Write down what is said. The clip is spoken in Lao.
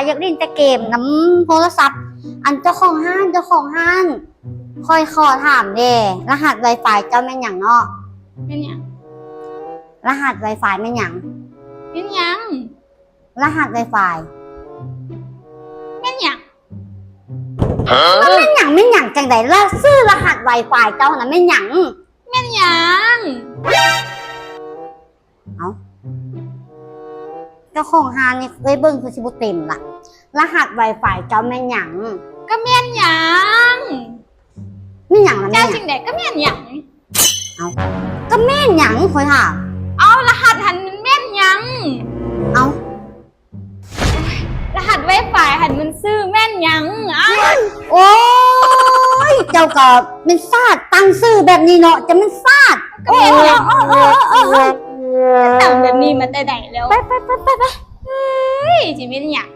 ຢາກຫຼິ້ນແຕ່ເກມນຳໂທລະສັບ. ອັນເຈົ້າຂອງຮ້ານ, ເຈົ້າຂອງຮ້ານ, ຂ້ອຍຂໍຖາມແດ່, ລະຫັດ Wi-Fi ເຈົ້າແມ່ນຫຍັງເນາະ? ແມ່ນຫຍັງ? ລະຫັດ Wi-Fi ແມ່ນຫຍັງ? ແມ່ນຫຍັງ? ລະຫັດ Wi-Fi ແມ່ນຫຍັງ? ມັນແມ່ນຫຍັງ? ແມ່ນຫຍັງຈັ່ງໃດ? ລະ ຊື່ລະຫັດ Wi-Fi ເຈົ້າຫັ້ນນະແມ່ນຫຍັງ? ແມ່ນຫຍັງ? ເອົ້າ ເຈົ້າຂອງຮ້ານນີ້ເຄີຍເບິ່ງຄືຊິບໍ່ເຕັມລະ. ລະຫັດ Wi-Fi ເຈົ້າແມ່ນຫຍັງ? ກໍແມ່ນຫຍັງ? ແມ່ນຫຍັງລະ? ເຈົ້າຈັ່ງໃດກໍແມ່ນຫຍັງ? ເອົ້າ ກໍແມ່ນຫຍັງ? ຂ້ອຍຖາມ. ເອົ້າ ລະຫັດຫັ້ນມັນແມ່ນຫຍັງ? ເອົ້າ ລະຫັດ Wi-Fi ຫັ້ນມັນຊື່ແມ່ນຫຍັງ? ອ້າຍ ໂອ້ຍ ເຈົ້າກໍແມ່ນສາດຕັ້ງຊື່ແບບນີ້ເນາະ, ຈະແມ່ນສາດ. ກໍແມ່ນຫຍັງ? ໂອ້ຍ ໂອ້ຍ ໂອ້ຍ ໂອ້ຍ ໂອ້ຍ ຕັ້ງແບບນີ້ມາແຕ່ໃດແລ້ວ? ໄປ ໄປ ໄປ ໄປ ໄປ. ເຮີ້ຍ ຊິແມ່ນຫຍັງ?